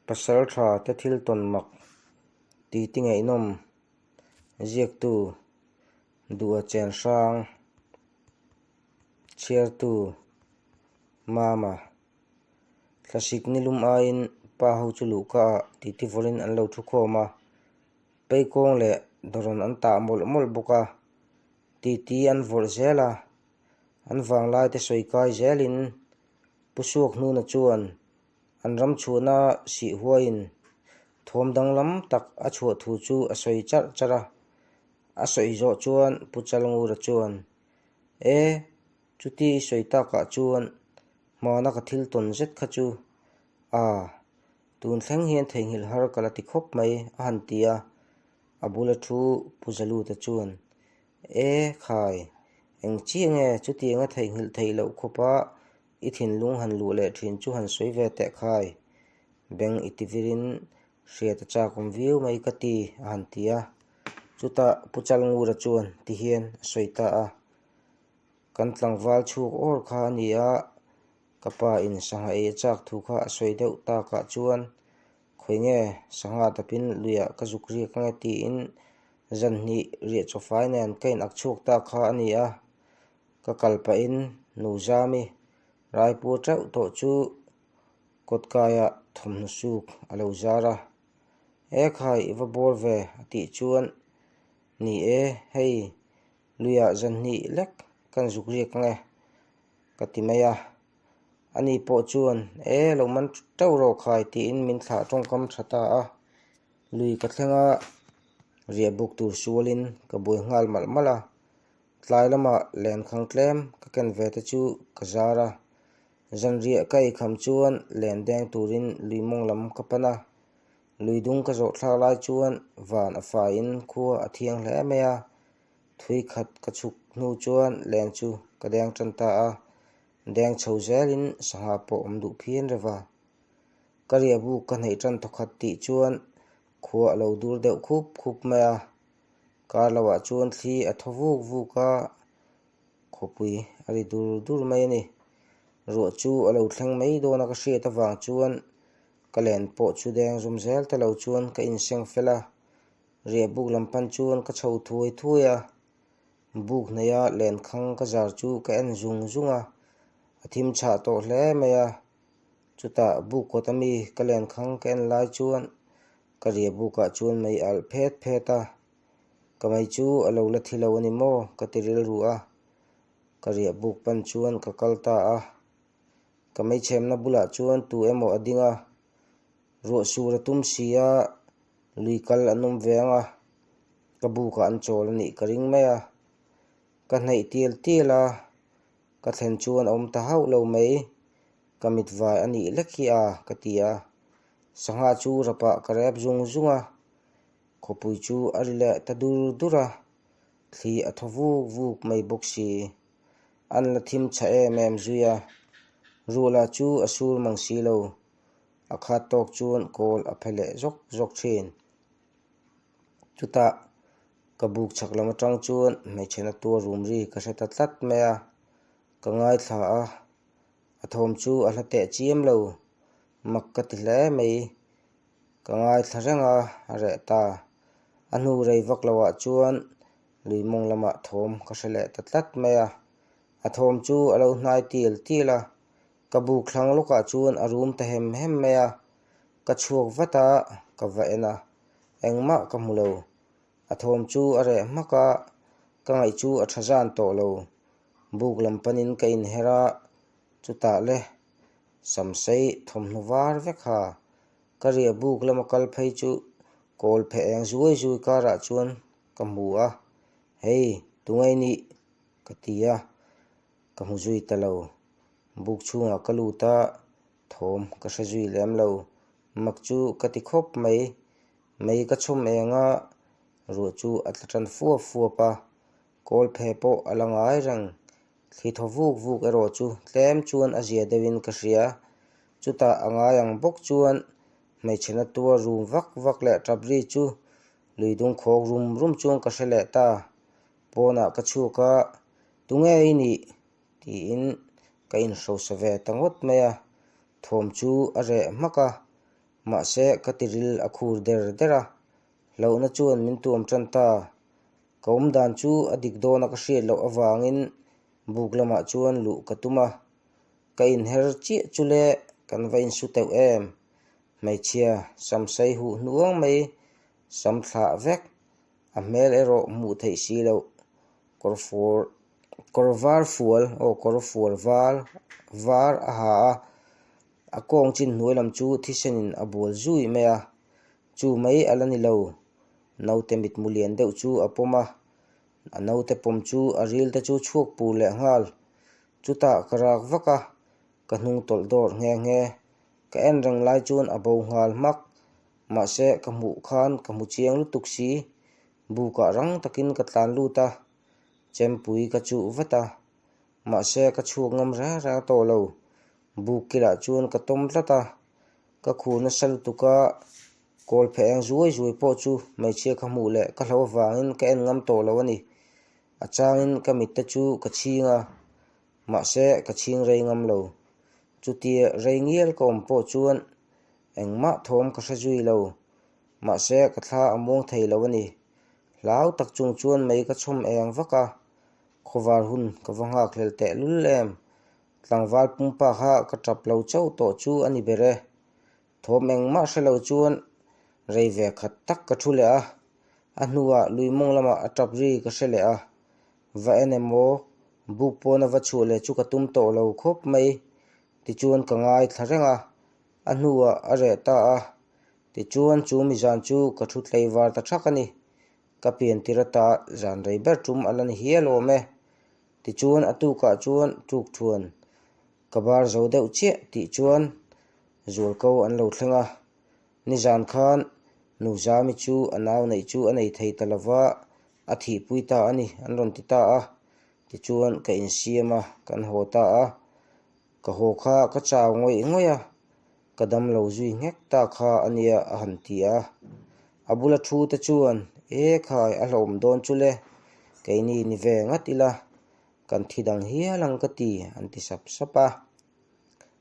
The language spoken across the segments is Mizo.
Pasaltha te thil tawn mak titi ngaihnawm ziaktu duha chen hrang chhiartu mama thlasik nilum aiin pa ho chu luhka ah titi vawrin an lo thu khawm a peikawng leh dawrawn an tah mawlh mawlh bawk a titi an vawrh zel a an vanglai te sawi kai zelin Pu Suakhnuna chuan an ram chhuahna sih huaiin thawm danglam tak a chhuah thu chu a sawi charh charh a. A sawi zawh chuan Pu Chalngura chuan, E, chuti i sawi takah chuan hmana ka thil tawn zet kha chu a, tun thleng hian theihnghilh har ka la ti khawp mai, a han ti a. A bula thu Pu Zaluta chuan, E, khai, eng chiah nge chutianga theihnghilh theih loh khawpa I thinlung han luh leh thin chu han sawi ve teh khai. Beng i ti virin hriat a chak awm viau mai ka ti, a han ti a. Chutah Pu Chalngura chuan ti hian a sawi ta a, Kan tlangval chhuak awr kha a ni a, ka pa in sangha ei a chak thu kha a sawi deuh takah chuan khawi nge sangha dapin luiah ka zuk riak ange tiin zan hnih riah chawfai nen ka in ak chhuak ta kha a ni a. Ka kal pahin nu Zami Raipur teuh tawh chu kawtkaia thawmhnaw suk a lo zar a. E khai i va bawr ve a tih chuan ni e hei luiah zan hnih lek kan zuk riak ange ka ti mai a. Ani pawh chuan e lo man teuh rawh khai tiin min thlah tawngkam tha ta a. Lui ka thleng a riah buk tur sualin ka buai nghal malh malh a. Tlai lamah lenkhang tlem ka ken ve te chu ka zar a, zanriah ka eikham chuan len deng turin lui mawng lam ka pan a, lui dung ka zawh thlak lai chuan van a faiin khua a thiang hle mai a, thui khat ka chhuk hnu chuan len chu ka deng tan ta a, deng chho zelin sangha pawh awm duh phian reuh a. Ka riah buk ka hneih tan thawkhat tih chuan khua a lo dur deuh khup khup mai a. Kar lohah chuan thli a thaw vuk vuk a, khawpui a ri dur dur mai a ni. Ruah chu a lo thleng mai dawn a ka hriat avang chuan ka len pawh chu deng zum zel ta lo chuan ka inseng fel a, riah buk lam pan chuan ka chho thuai thuai a. Buk hnaia lenkhang ka zar chu ka en zung zung a, a thim chhah tawh hle mai a. Chutah buk kawt ami ka lenkhang ka en lai chuan Ka ria bukah chuan mei a alh phet phet a, ka mei chu a lo la thi lo a ni maw ka ti rilru a, ka riah buk pan chuan ka kal ta a. Ka mei chhemna bulah chuan tu emaw a ding a, ruah sur a tum si a, lui kal an awm ve ang a, ka bukah an chawl a nih ka ring mai a. Ka hnaih tial tial a, ka thlen chuan a awm ta hauh lo mai, ka mit vai a nih lek hi a ka ti a. Sangha chu rapah ka rep zung zung a, khawpui chu a ri leh ta dur dur a, thli a thaw vuk vuk mai bawk si. An la thim chha em em zui a, ruah lah chu a sur mang si lo, a khat tawk chuan kawl a phe leh zawk zawk thin. Chutah ka buk chhak lam atang chuan hmeichhe na tuar rum ri ka hre ta tlat mai a, ka ngaithla a, a thawm chu a hla teh chiam lo. Mak ka ti hle mai. Ka ngaithla reng a, a reh ta. A hnu rei vak loah chuan lui mawng lamah thawm ka hre leh ta tlat mai a. A thawm chu a lo hnai tial tial a, ka buk thlang lawkah chuan a rum ta hem hem mai a. Ka chhuak vat a, ka va en a, engmah ka hmu lo. A thawm chu a reh hmak a, ka ngaih chu a tha zan tawh lo. Buk lam panin ka inher a, chutah le Samsei thawmhnaw var vek ha. Ka riah buk lama kal phei chu kawl pheh eng zuai zui karah chuan ka hmu a, Hei, tunge i nih? ka ti a, ka hmu zui ta lo. Buk chhungah ka lut a, thawm ka hre zui lem lo. Mak chu ka ti khawp mai. Mei ka chhawm eng a, ruah chu a tla tan fuap fuap a, Kawl phe pawh a la ngai reng. Thli thaw vuk vuk erawh chu tlem chuan a zia deuhin ka hria. Chutah a ngai ang bawk chuan hmeichhe na tuar rum vak vak leh tap ri chu lui dung khawk rum rum chuan ka hre leh ta. Pawnah ka chhuak a, Tunge i nih? tiin ka inhrosa ve ta ngawt mai a. Thawm chu a reh hmak a. Mahse, ka tiril a khur der der a, hlauhna chuan min tuam tan ta. Ka awm dan chu a dik dawna ka hriat loh avangin buk lamah chuan luh ka tum a. Ka inher chiah chu le kan va insu teuh em? Hmeichhia samsei huh hnuang mai sam thlah vek, a hmel erawh hmuh theih si loh. Kawr fual kawr var fual aw kawr fual var var a ha a, a kawng chin hnuai lam chu thisenin a bual zui mai a, chu mai a la ni lo. Naute mitmu lian deuh chu a pawm a, a naute pawm chu a ril te chu chhuak pur leh nghal. Chutah ka rak vak a, ka hnung tawlh dawr nghe nghe. Ka en reng lai chuan a bo nghal hmak. Mahse ka hmuh khan ka hmu chiang lutuk si. Bukah rang takin ka tlan lut a, chempui ka chuh vat a. Mahse ka chhuak ngam reng reng tawh lo. Buk kilah chuan ka tawm tlat a, ka khur nasa lutuk a, kawl phe eng zuai zuai pawh chu hmeichhia ka hmuh leh ka hlo avangin ka en ngam tawh lo a ni. A changin ka mitte chu ka chhing a, mahse ka chhing rei ngam lo. Chutia rei ngial ka awm pawh chuan engmah thawm ka hre zui lo, mahse ka thla a muang thei lo a ni. Hlau tak chung chuan mei ka chhawm eng vak a, khawvar hun ka va nghak hlel teh lul em. Tlangval pumpa kha ka tap lo chauh tawh chu a ni ber e. Thawm engmah hre lo chuan rei ve khat tak ka thu leh a, a hnuah lui mawng lamah a tap ri ka hre leh a. Va en emaw, buk pawna va chhuah leh chu ka tum tawh lo khawp mai. Tichuan ka ngaithla reng a, a hnuah a reh ta a. Tichuan chu mizan chu ka thu tlei var ta thak a ni. Ka pian tir ata zan rei ber tum a la ni hial awm e. Tichuan a tukah chuan tuk thuan ka bar zo deuh chiah tih chuan zualko an lo thleng a. Nizan khan Nuzami chu a nau neih chu a nei thei ta lova, a thihpui ta a ni an rawn ti ta a. Tichuan ka insiam a, kan haw ta a. Ka haw kha ka chau ngawih ngawih a, ka dam lo zui nghek ta kha a nia a han ti a. A bula thu te chuan, E khai, a hlauhawm dawn chu le, keini ni ve ngat ila, kan thi dang hial ang ka ti, an ti sap sap a.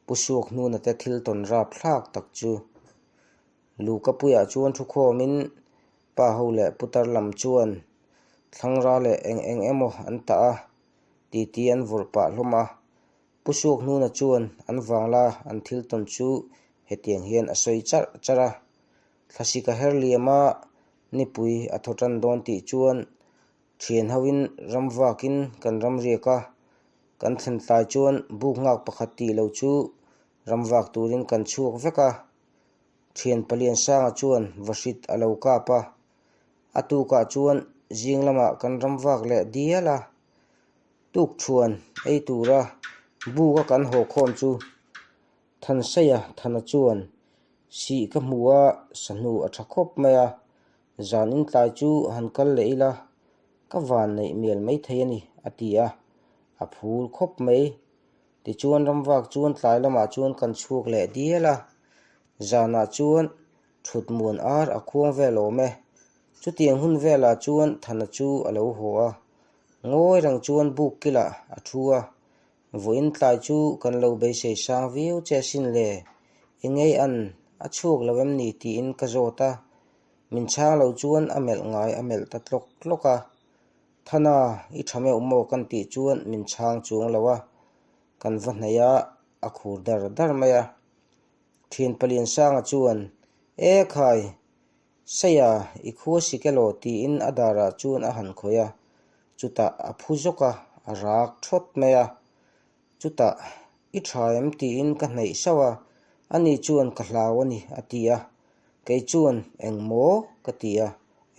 Pu Suak hnuna te thil tawn rap thlak tak chu Lukapuiah chuan thu khawmin pa ho leh putar lam chuan thlangra leh eng eng emaw an tah a, titi an vawrh pah hlawm a. Pu Suak hnuna chuan an vangla an thil tawn chu hetiang hian a sawi charh charh a, Thlasik a her liam a, nipui a thaw tan dawn tih chuan Thian hoin ram vakin kan ram riak a, kan thlen tlai chuan buk nghak pakhat tih lo chu ram vak turin kan chhuak vek a. Thian Paliansanga chuan vahrit a lo kap a, a tukah chuan zing lamah kan ram vak leh dial a. Tuk thuan ei tura buka kan haw khawm chu Thanseia Thana chuan sih ka hmu a, sahnu a tha khawp mai a, Zan intlai chu han kal leh ila, ka van neih mial maithei a ni, a ti a, a phur khawp mai. Tichuan ramvak chuan tlai lamah chuan kan chhuak leh dial a, zanah chuan thut muan ar a khuang vel awm e. Chutiang hun velah chuan Thana chu a lo haw a, ngawi reng chuan buk kilah a thu a, Vawiin tlai chu kan lo beisei sang viau che asin le, i ngei an a chhuak lo em ni tiin ka zawt a, min chhang lo chuan a melh ngai a melh ta tlawk tlawk a, Thana i tha meuh maw kan tih chuan min chhang chuang lo a, kan va hnaih a, a khur dar dar mai a. Thian Paliansanga chuan, E khai, Seia, i khua sik elaw? tiin a darah chuan a han khawih a, chutah a phu zawk a, a rak thawt mai a. Chutah, I tha em? tiin ka hnaih sauh a, ani chuan ka hlau a ni, a ti a. Kei chuan, Eng maw? ka ti a.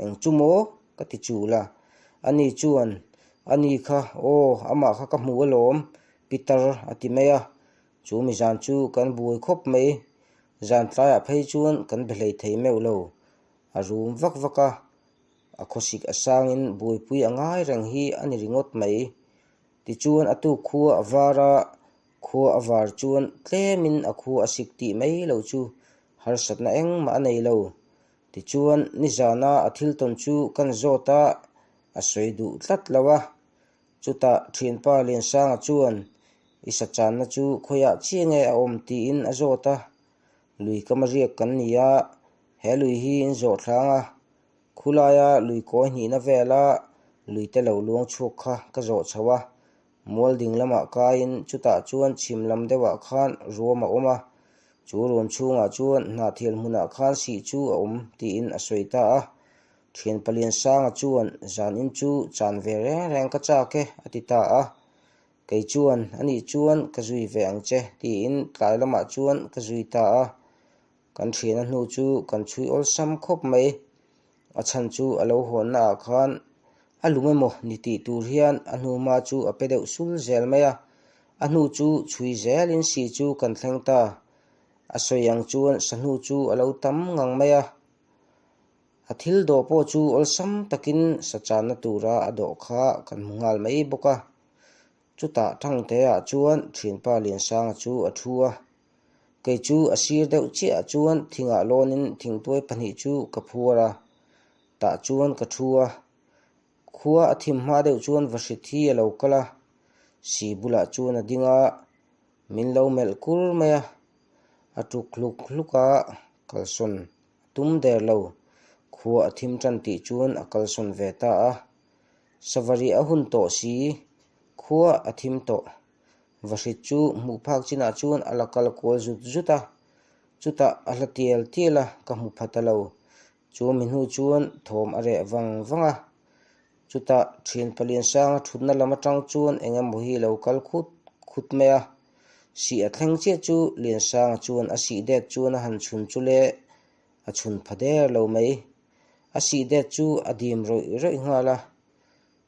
Eng chu maw? ka ti chul a. Ani chuan, Ani kha, aw, amah kha ka hmu alawm, Peter, a ti mai a. Chu mi zan chu kan buai khawp mai. Zan tlaiah phei chuan kan be hlei thei meuh lo. A rum vak vak a, a khawsik a sangin buaipui a ngai reng hi a ni ringawt mai. Tichuan a tuk khua a var a, khua a var chuan tlemin a khua a sik tih mai lo chu harsatna engmah a nei lo. Tichuan nizana a thil tawn chu kan zawt a, a sawi duh tlat lo a. Chutah thianpa Liansanga chuan i sachanna chu khawiah chiah nge a awm tiin a zawt a. Lui kama riak kan ni a, he lui hi in zawh thlang a, khulaia lui kawi hnihna vela lui te lo luang chhuak kha ka zawh chho a, mual ding lamah kaiin chutah chuan chhim lam deuhah khan ruam a awm a, chu ruam chhungah chuan hnahthial hmunah khan sih chu a awm tiin a sawi ta a. Thian Paliansanga chuan zanin chu chan ve reng reng ka chak e a ti ta a. Kei chuan, Anih chuan ka zui ve ang che, tiin tlai lamah chuan ka zui ta a. Kan thiana hnu chu kan chhui awlsam khawp mai. A chhan chu a lo hawnna ah khan a lum emaw ni tih tur hian a hnu hma chu a pe deuh sul zel mai a. A hnu chu chhui zelin si chu kan thleng ta. A sawi ang chuan sahnu chu a lo tam ngang mai a. A thil dawh pawh chu awlsam takin sa channa tura a dawh kha kan hmu nghal mai bawk a. Chutah Thangtea chuan thianpa Liansanga chu a thu a. Kei chu a sir deuh chiah chuan thingah lawnin thingtuai pahnih chu ka phuar a, tah chuan ka thu a. Khua a thim hma deuh chuan Vahrit hi a lo kal a, si bulah chuan a ding a, min lo melh kur mai a. A tuk hluk hluk a, kalsawn a tum der lo. Khua a thim tan tih chuan a kalsawn ve ta a. Savari a hun tawh si, khua a thim tawh. Vahrit chu hmuh phak chinah chuan a la kal kual zut zut a, chutah a hla tial tial a, ka hmu pha ta lo. Chu mi hnu chuan thawm a reh vang vang a, chutah thian Paliansanga thutna lam atang chuan eng emaw hi lo kal khut khut mai a. Sih a thleng chiah chu Liansanga chuan a sih det chuan a han chhun chu le, a chhun pha der lo mai. A sih det chu a dim rawih rawih nghal a,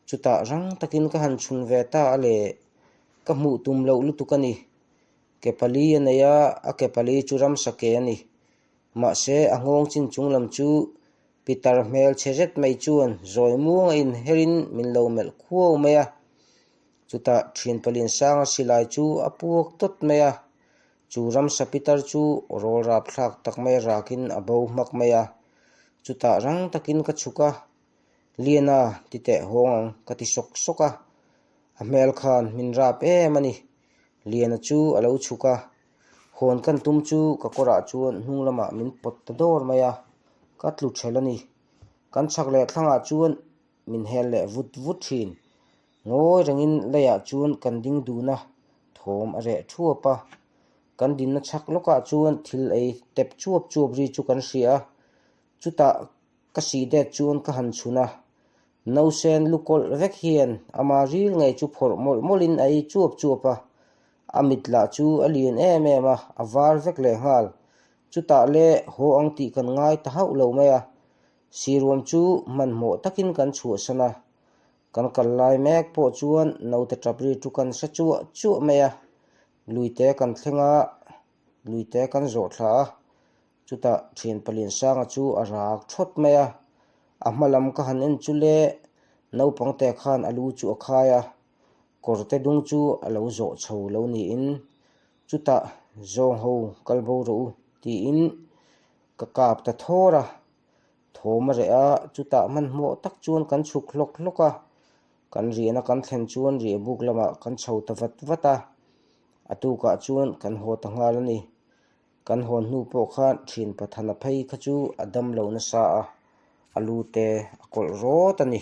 chutah rang takin ka han chhun ve ta a le, ka hmuh tum loh lutuk a ni. Ke pali a nei a, a ke pali chu ramsa ke a ni. Mahse, a nghawng chin chung lam chu Pitar hmel chhe zet mai chuan zawi muang a inherin min lo melh khuau mai a. Chutah thian Paliansanga silai chu a puak tawt mai a. Chu ramsa pitar chu rawl rap thlak tak mai rakin a bo hmak mai a, chutah rang takin ka chhuk a, Liana ti teh hawng ang ka ti sawk sawk a, a hmel khan min rap em a ni. Liana chu a lo chhuk a, hawn kan tum chu ka kawrah chuan hnung lamah min pawt ta dawr mai a, ka tlu ṭhel a ni. Kan chhak leh thlangah chuan min hel leh vut vut thin. Ngawi rengin leiah chuan kan ding dun a, thawm a reh thuap a. Kan dinna chhak lawkah chuan thil ei tep chuap chuap ri chu kan hria a, chutah ka sih det chuan ka han chhun a. Nausen lu kawlh vek hian ama ril ngei chu phawrh mawlh mawlhin a ei chuap chuap a, a mit lah chu a lian em em a, a var vek lehnghal. Chutah le haw ang tih kan ngai ta hauh lo mai a, Siruam chu hmanhmawh takin kan chhuahsan a, kan kal lai mek pawh chuan naute tap ri chu kan hre chuah chuah mai a, luite kan thleng a, luite kan zawh thla a, chutah thian Paliansanga chu a rak thawt mai a, a hma lam ka han en chu le naupang te khan a lu chu a khai a, kawrte dung chu a lo zawh chho lo niin chutah zawng ho kal bo rawh u tiin Ka kap ta thawr a, thawm a reh a, chutah hmanhmawh tak chuan kan chhuk hlawk hlawk a, kan riahna kan thlen chuan riahbuk lamah kan chho ta vat vat a, a tukah chuan kan haw ta nghal a ni. Kan hawn hnu pawh khan thian Pathana phei kha chu a dam lo nasa a, a lu te a kawlh rawt a ni.